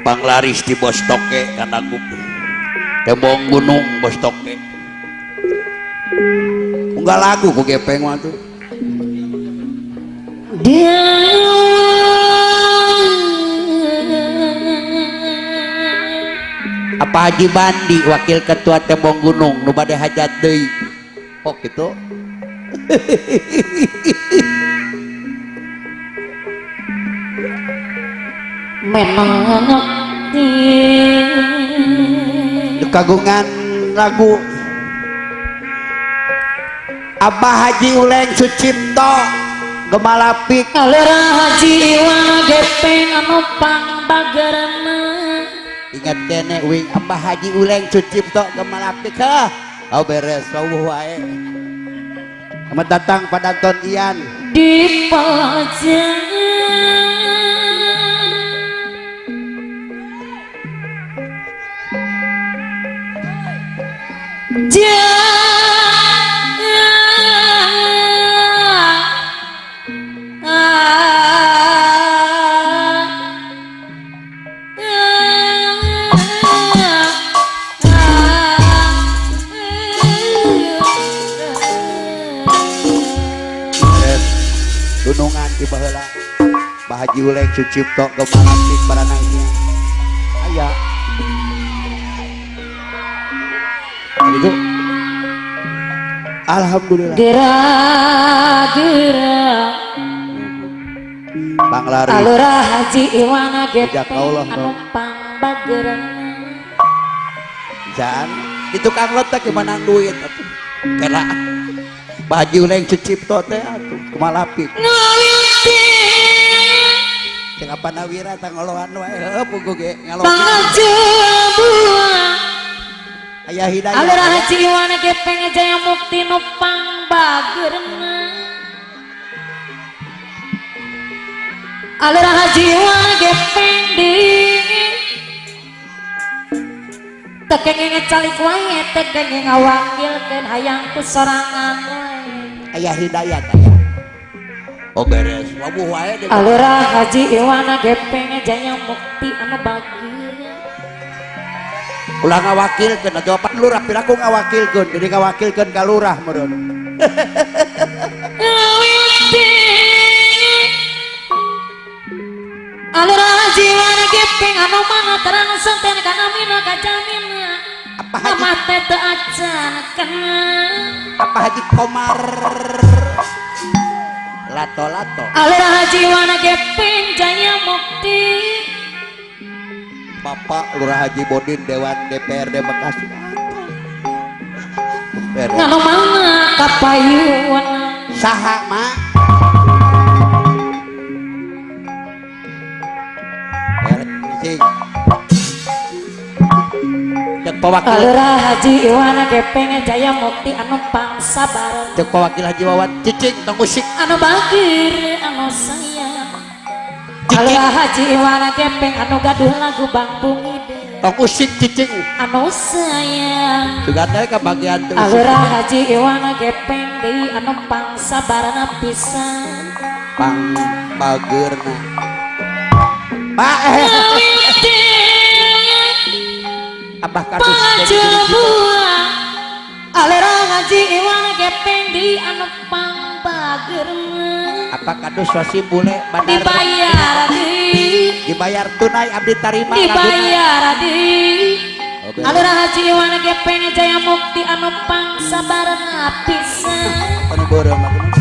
Panglaris di Bos Toke kana Tembong Gunung Bos Toke. Unggal lagu ku gepeng mah tuh. Apa Haji Bandi wakil ketua Tembong Gunung nu bade hajat deui. Oh gitu. Kagungan lagu Abah Haji Uleng Sucipto Gemalapik Alera Haji Iwan gepeng anu pangbagerna. Ingat kene wing Abah Haji Uleng Sucipto Gemalapik hah. Oh beres wawuh wae. Selamat datang pada Anton Ian di pajak. Gunungan di baheula Bah Haji Uleng Sucipto Gemalapik baranangnya aya gitu. Alhamdulillah Gerak-gerak Panglari Alura Haji Iwana Jejak gepeng Allah, anu pangbageran. Jan itu Kang Letek gimana duit atuh kena Bah Haji Uleng Sucipto teh atuh Gemalapik Ngawiti cek apa nawira tangolohan wae heuh puguh ge ngalokeun pangajebuah aya hidayah. Alura Haji Iwana gepeng Jaya Mukti nu pangbageurna. Alura Haji Iwana gepeng di teu kenging ngecalik wae teu kenging ngawakilkeun hayang ku sorangan wae. Aya hidayat aya. Oh beres wawuh wae deh. Alura Haji Iwana gepeng Jaya Mukti anu bageur. Ulah ngawakilkeun atuh pan lurah piraku ngawakilkeun jadi ngawakilkeun ka lurah meureun. Ngawiti Alura Haji Iwana gepeng anu mana terang santen kana mina kajamina. Apa Haji? Mama teh teu acan kena. Apa Haji Komar Lato-lato. Alura Haji Iwana gepeng Jaya Mukti. Bapak Lurah Haji Bodin Dewan DPRD Bekasi. Beres. Nganu mana kapayun. Saha mak? Beres. Cek pewakil. Alura Haji Iwana gepeng Jaya Mukti anu pangsabar. Cek pewakil Haji Wawan cicing tong usik. Anu bageur anu sayang. Alura Haji Iwana gepeng anu gaduh lagu Bang Bungide. Tong usik cicing. Anu sayang. Sugan teh kebagian teu usik. Alura Haji Iwana gepeng deui anu pangsabarna pisan. Pang bageurna. Pak Abah kadus Pangajebuah Alura Haji Iwana gepeng deui anu pangbageurna. Apa kadus wasi bule bandar Dibayar deui. Dibayar tunai abdi tarima Dibayar deui. Oh, beres. Alura Haji Iwana gepeng Jaya Mukti anu pangsabarna pisan. Anu beureum atuh.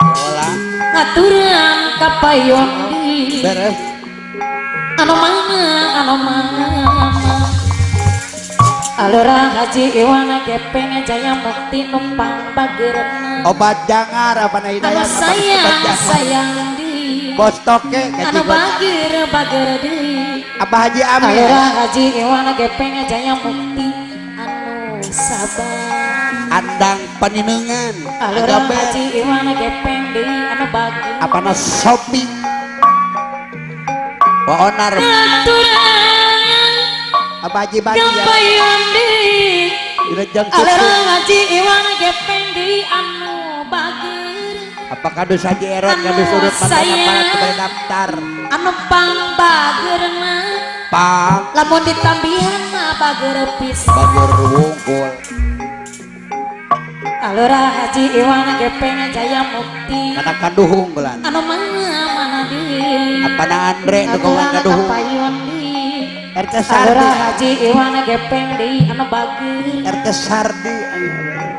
Olah Ngaturan kapayon deui. Beres. Anu mana anu mana. Alura Haji Iwana gepeng Jaya Mukti numpang bageurna. Obat jangar apa na Anu hidayat sayang sayang deui. Bos toke Anu bageur bageur deui. Abah Haji Amin. Alura Haji Iwana gepeng Jaya Mukti anu sabar. Andang paninengan. Alura Haji Iwana gepeng deui anu bageur. Apana Sopi. Wa onar. Ngaturan Abah Haji Bandi ya. kapayon deui. Direjang Alura cucu. Haji Iwana gepeng deui anu bageur. Apa kadus Haji Erot Anu kadus urut mantan sayang. aparat kepada daftar. Anu pangbageurna. Lamun ditambihan mah bager pisan. Bager wungkul. Alura Haji Iwan Gepeng Jaya Mukti. Kana kaduhung bulan. Anu mana mana deui. Apana Andre nu kawan kaduhung. Kapayun deui. RT Sardi. Alura Haji Iwan Gepeng deui anu bager. RT Sardi.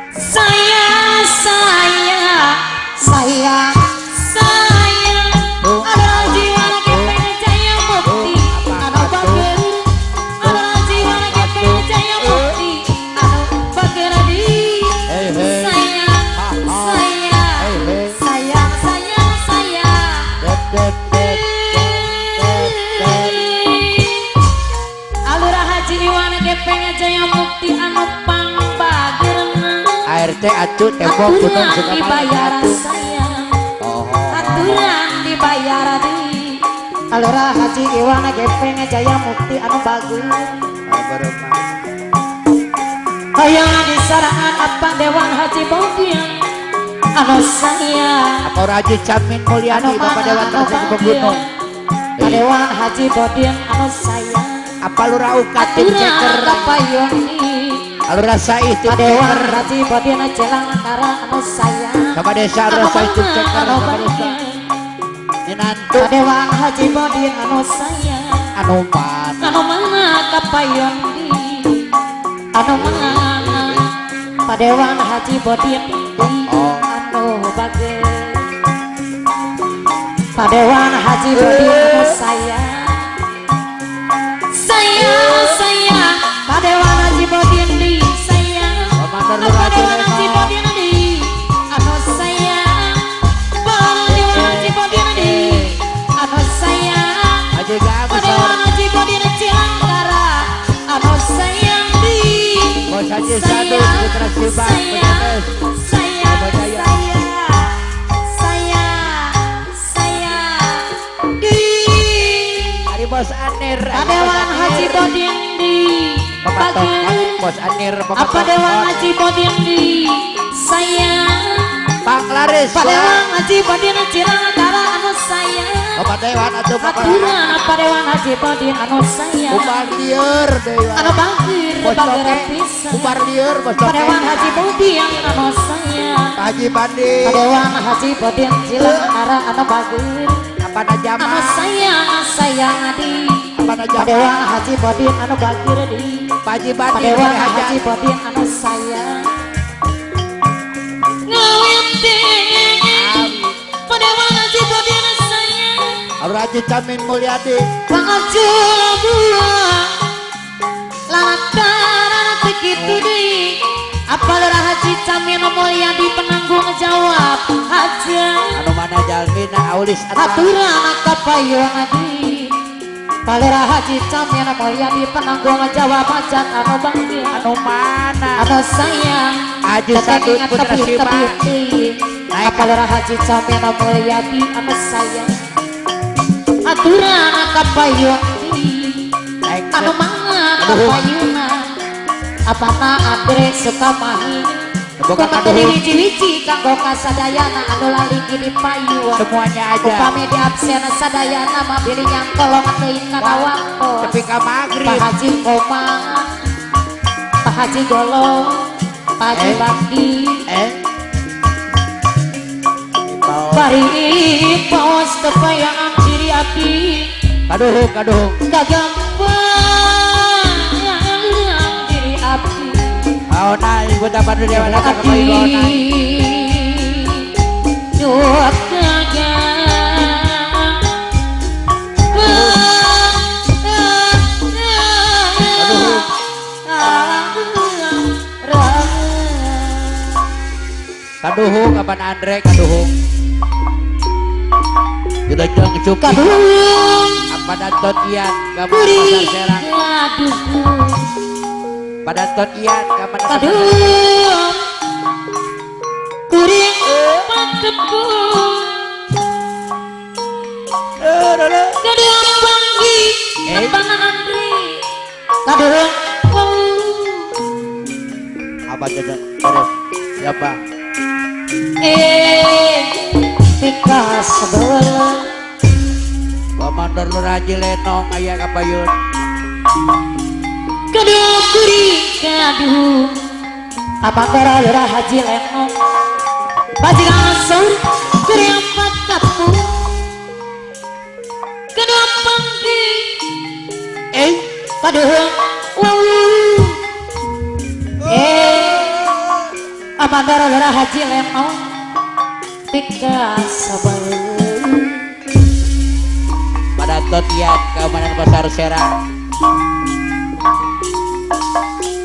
Saya saya saya saya Alura Haji Iwan Gepeng Jaya Mukti anu bager. Alura Haji Iwan Gepeng Jaya Mukti anu bager deui. Saya saya saya saya saya. Alura Haji Iwan Gepeng Jaya Mukti anu pangbagerna. ART atuh tembok gunung Aturan dibayar sayang. Aturan dibayar deui. Alura Haji Iwan Gepeng Jaya Mukti anu bager. Hayang disarangan apa Dewan Haji Bodian anu sayang. Apa Haji Camin Mulyadi Bapak Dewan Haji Gunung. Dewan Haji Bodian anu sayang. Apa Lurah Ukatim Ceker. Aturan kapayun deui. Alura Saih tim Dewan Ceker. Haji Bodian Cilangkara anu sayang. Sama desa Alura Saih tim Ceker sama desa. Minantu Dewan Haji Bodian anu sayang. Anu mana. Anu mana kapayun deui. Anu mana Padewan Haji Bodian deui anu bager. Padewan Haji Bodian anu sayang. Sayang sayang Padewan Haji Bodian deui sayang. Padewan Haji Bodian deui anu sayang. Padewan Haji Bodian deui anu sayang. Haji Gangsor. Padewan Haji Bodian Cilangkara anu sayang deui. Bos Haji Sadu Putra Sibang Sayang sayang sayang sayang sayang deui. Ari Bos Anir. Padewan Haji Bodian deui bager. Bos Anir. Apa Dewan Haji Bodian deui sayang. Pak Laris. Padewan Haji Bodian Cilangkara anu sayang. Bapak Dewan atuh Bapak. Aturan apa Dewan Haji Bodian anu sayang. Ubar lieur deui. Anu bager Bos bager Toke. pisan. Ubar lieur Bos Toke. Padewan Haji Bodian anu sayang. Pak Haji Bandi. Padewan Haji Bodian Cilangkara anu bager. Apa na Anu jama? sayang sayang di. Apa na jama? Padewan Haji Bodian anu bager di. Pak Haji Bandi. Padewan Haji Bodian anu sayang. Ngawete. Padewan Haji Bodian sayang. Haji Camin Mulyadi. Pangajul buah lantaran begitu deui. Apa Lurah Haji Camin Mulyadi penanggung jawab hajat. Anu mana jalmina aulis atang. Aturan kapayun deui. Palera Haji Camin Mulyadi penanggung jawab hajat anu bangga. Anu mana? Anu sayang. Haji Sadut Putra Sibang. Apa Lurah Haji Camin Mulyadi anu sayang. Aturan kapayun deui. Anu mana kapayuna. Apana Andre Sukamahi. Boga Kumaha kaduhung. wiji-wiji kanggo kasadayana anu laligi di payuan. Semuanya aja. Upami di absen sadayana mah bilih nyangkolong teuing kana waktos. Tepi ka magrib. Pak Haji Komang, Pak Haji Golong, Pak Haji Bakdi, Bari paos kepayaan diri abdi. Kaduhung kaduhung. Kagampang diri abdi. Aona ibu dapat dewan datang ke Abdi Aona. Nyuap gagang. Kaduhung kapan Andre kaduhung. Sudah jeng cupi. Kaduhung. Apa Danton Ian ke Pasar Serang. Kaduhung. Pada Danton Ian ke Pasar Serang. Kaduhung. Kuring patepung. Kaduhung banggi. Apa Andre. Kaduhung. Apa jajan? Terus siapa? Pika sebelah. Komandor Lurah Haji Lenong aya kapayun. Kedua kuring kaduh Abang Lurah Haji Leno Bajikan sur kuring empat tepung Kedua pangki Eh, kaduh wow eh Abang Lurah Haji Leno Tika sabar. Pada Totian keamanan Pasar Serang.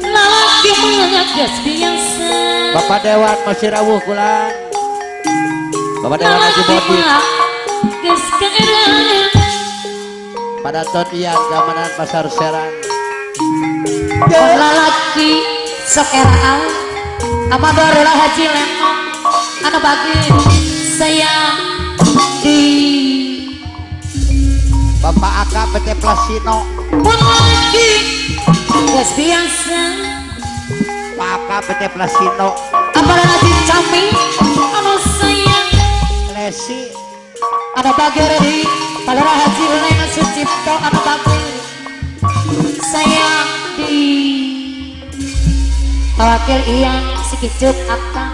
Lalaki mah geus biasa. Bapak Dewan masih rawuh kula. Bapak Dewan Haji Lalaki Bobby. Mah geus kaeran. Pada Totian keamanan Pasar Serang. Lalaki sok eraan Amador Haji Leno anu bagi sayang di Bapak Aka PT Plasino. Mun lalaki geus biasa. Pak Aka PT Plasino. Amador Haji Cami anu sayang. Lesi. Anu bagi di Palura Haji Leno Sucipto anu bagi sayang di Wakil Ian Sikicut Akang.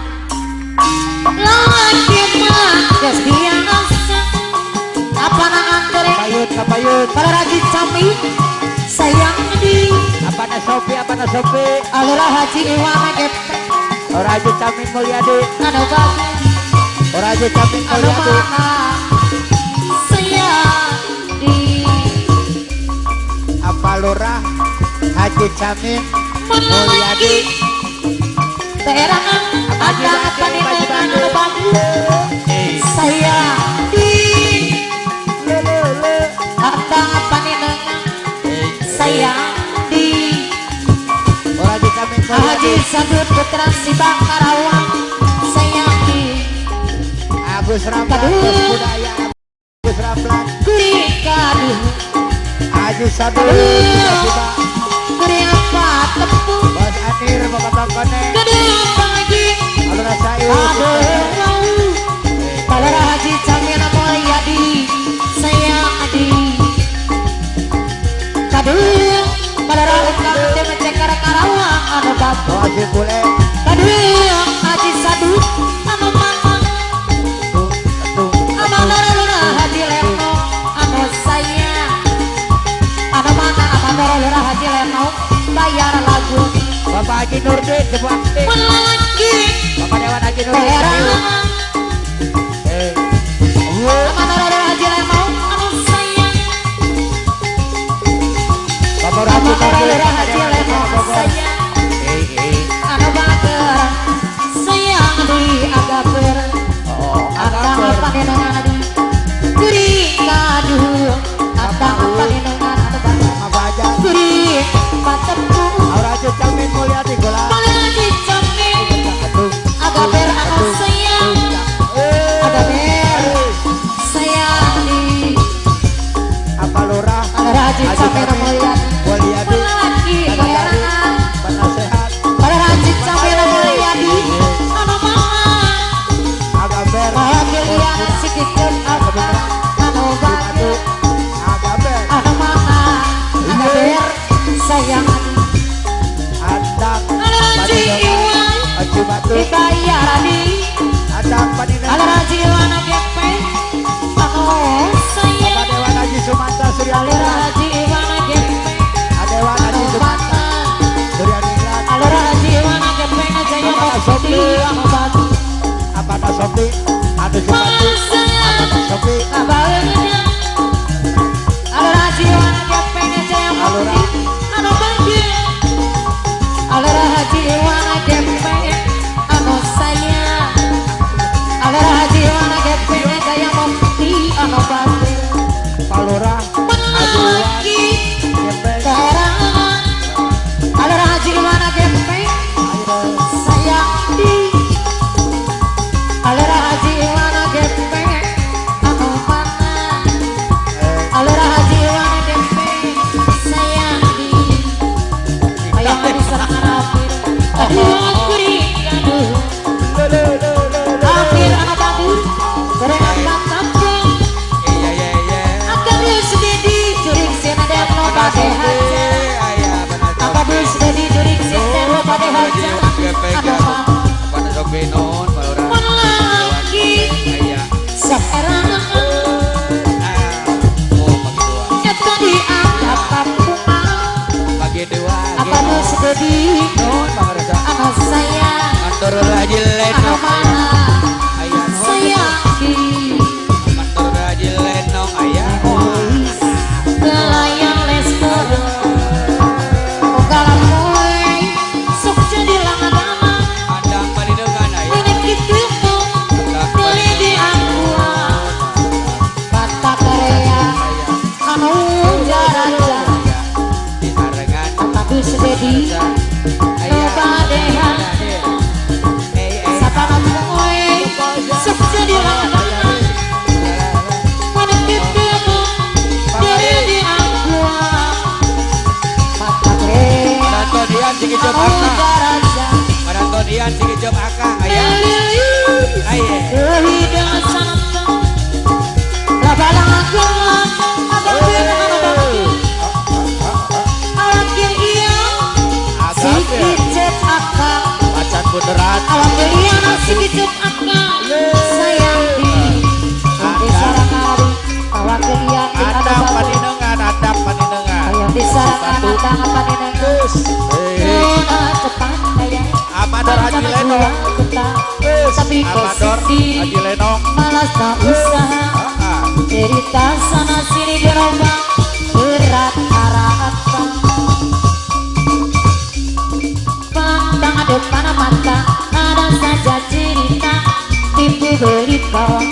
Lalaki mah geus biasa apa na andere. Kapayut, kapayut. Palura Haji Cami sayang di Apa na Sopi, apa na Sopi. Alura Haji Iwana Gepeng. Ora Haji Camin Mulyadi. Anu bagi Ora Haji Camin anu Mulyadi. Mana sayang di Apa Lurah Haji Camin Mulyadi. Terangan ada paninengan anu bagi sayang di Le le le. Ada paninengan sayang di Ora Haji Camin Haji Mulyadi. Sadut Putra Sibang Karawang sayang di Agus Ramlan Kaduh. Bos Budaya Agus Ramlan. Kuring kaduh. Haji Sadut Kaduh. Siba. Kuring apa tepung. Bos Anir Bapak Tongkone. Kaduh pagi. Alura Sayu. Kaduh Palura Haji Camin Mulyadi sayang di kaduh Palura Ukam Tim Cekar Karawang anu babu. Oh Haji Bule. Kaduh Haji Sadut anu mana. Tuh tuh. Amanor Lurah Haji Leno anu sayang anu mana Amanor Lurah Haji Leno bayar lagu. Bapak Haji Nurdin sebuah aktif. Lagi. Bapak Dewan Haji Nurdin. Terangan. Eh. Amanor Lurah Haji Leno anu sayang. Bapak Haji Amanor Nurdin. Lurah Haji Leno sayang Eh eh. anu bager sayang di agaber. Oh, Akang agaber. panenengan di kuring kaduh akang panenengan anu bager Apa aja? kuring patepung. Aura Haji Camin Mulyadi gola. Haji Camin Aduh. agaber anu sayang. Eh. Agaber sayang di Apa Lurah Alur Haji Camin Mulyadi. Mulyadi. Laki heran. Penasehat. Alur Haji Camin Mulyadi anu mana. Agaber. Wakil Ian Sikicun akang anu bager Agaber. anu mana agaber sayang. Adang. Haji Iwan Haji Batu. dibayar di Adang Paninengan. Alur Haji Iwan gepeng anu sayang. Bapak Dewan Haji Sumanta Alur Suryaningrat. Haji Iwan gepeng Adewan Haji anu Sumanta mana. Suryaningrat. Alur Haji Iwan gepeng jaya mukti anu batu. Apa na Sopi? Anu Sumatu. Apa na Sopi? Alur Haji Iwan gepeng jaya mukti anu bagi Alur Haji Iwan gepeng anu sayang Alur Haji Iwan gepeng jaya mukti anu bagi. Palura Haji Iwan Laki Gepeng. terangan Alur Haji Iwan gepeng Ayo. sayang di Alur Haji Iwan gepeng anu mana. Eh. Alur Haji Iwan gepeng sayang Gepeng anu Pada soge nuhun Pak Lurah. Mun lalaki Aya. saerangan Oh, bagi dua. Eta dianggap kampungan. Bagi dua. Apa nu sedih Nuhun Pak Lurah. anu sayang Kantor Haji anu Lenong. mana Aya nuhun. sayang Kantor Haji Lenong aya. Kelayan lester Unggalan moe sok jadi langganan. Andang paninengan aya. Ini kitu beli di angkuan Bata Korea anu jaraja. Di arengan. Tapi sedih Aya. badehan. Eh, eh. Sapana moe sok jadi langganan. Mana kitu beli di angkuan Bata Korea Paranton Ian sing ijab anu akang. jaraja. Paranton Ian sing ijab akang aya. Aye. Macan bunderan. Adang paninengan, adang paninengan. Terus. Amador Haji Lenong. Terus. Tapi kok Amador sendiri Haji Lenong. Malas tak usaha. Ah, Cerita sana sini gerobak berat rata. Pandang depan mata ada saja cerita tipu beli bawang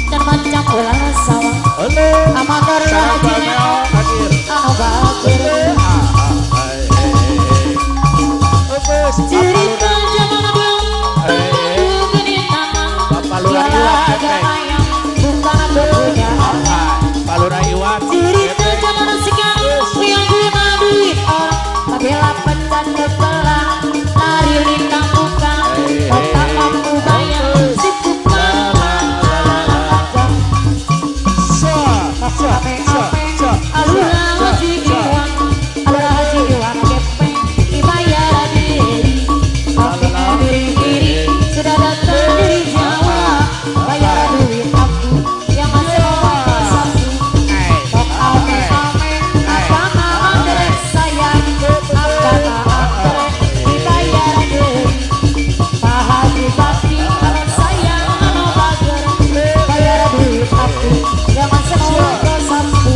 dan macam ular sawah. Ole. Amador Sarang Haji Bameong Lenong hadir. anu bager. Ah, ah, eh, eh, eh. Terus. Cerita zaman dulu Eh, eh. geni tangan. Bapak Lurah Iwan Piala Gepeng. ayam bukan kepunyaan. Ah, Pak Lurah Iwan. Cerita zaman sekarang yang guna duit orang Apabila pecah kepala lari lintang buka otak mampu bayar si tukang Sa, sa, sa, sa, Alura sa, Haji sa. Iwan, Alura Haji Iwan gepeng dibayar diri. Kopi biri-biri sudah datang dari Jawa bayar duit aku yang masuk sapu. Eh, Tok ame-ame, apa andre sayang, apa andre dibayar deui. Pak Haji Bakti kalau sayang anu bager, bayar duit aku, jangan semua ke sapu.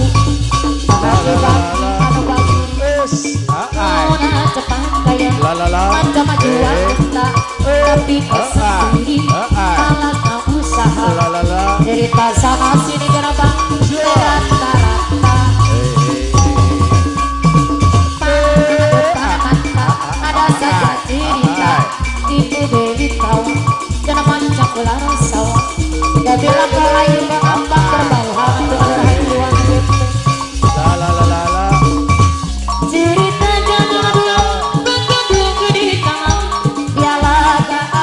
Pak Haji Bakti anu bager, Terus. Ah, ah. muna cepat kaya, La la la. macam jual kita, tapi kau sendiri malas tak usaha. La la la. Cerita sana sini gerobak rata-rata. Eh, eh, eh. Ada saja cerita tipu beli kawan dan macam ular sawah. Gak bilang kau ayu mengapa berbau hantu haiwan. La la la la la. Cerita zaman dulu begitu di tangan piala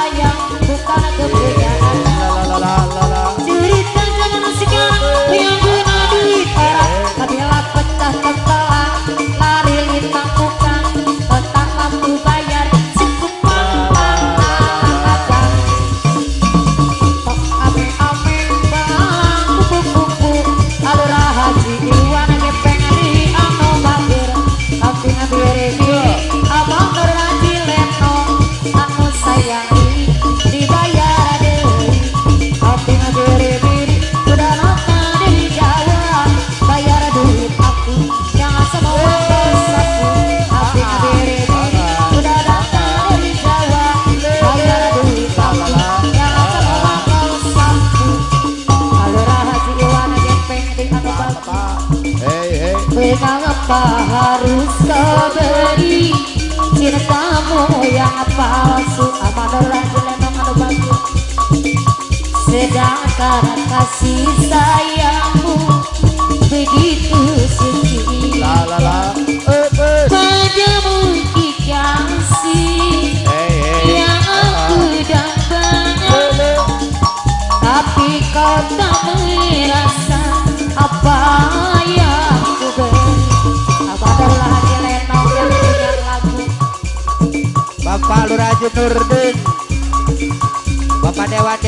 ayam bukan kepunyaan. La la la la la la. Cerita zaman sekarang yang guna duit orang apabila pecah kepala lari lintang bukan otak mampu bayar si kupang apa tok ame-ame bang kupu-kupu Alura Haji Iwan gepeng di anu bager kambing biri-biri abang Haji Lenong anu sayang dibayar deui kambing biri-biri udah datang dari Jawa bayar duit aku yang semua bersaku kambing biri-biri udah datang dari Jawa bayar duit aku yang semua bersaku Alura Haji Iwan gepeng di anu bager. Hey, hey. Mengapa harus kau beri cintamu yang palsu Amador Haji Lenong anu bagus. Sedangkan kasih sayangmu begitu suci. La la la. Eh, eh. Padamu dikasih Hey, hey. yang aku dambakan. Ole. Tapi kau tak merasa apa yang ku beri. Amador Haji Lenong yang punya lagu. Bapak Lurah Haji Nurdin.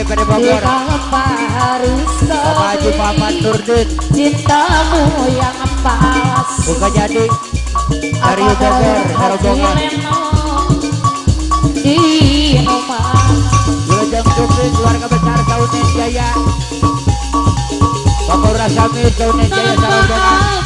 DPD Bogor. Kenapa harus Bapak Haji Muhammad Nurdin. Cintamu yang palsu. Buka jadi dari Bogor, Rombongan. Di rumah. Wilujeng Sumping, keluarga besar Saunen Jaya. Bapak Lurah Samir Saunen Jaya Tanpa sarombongan.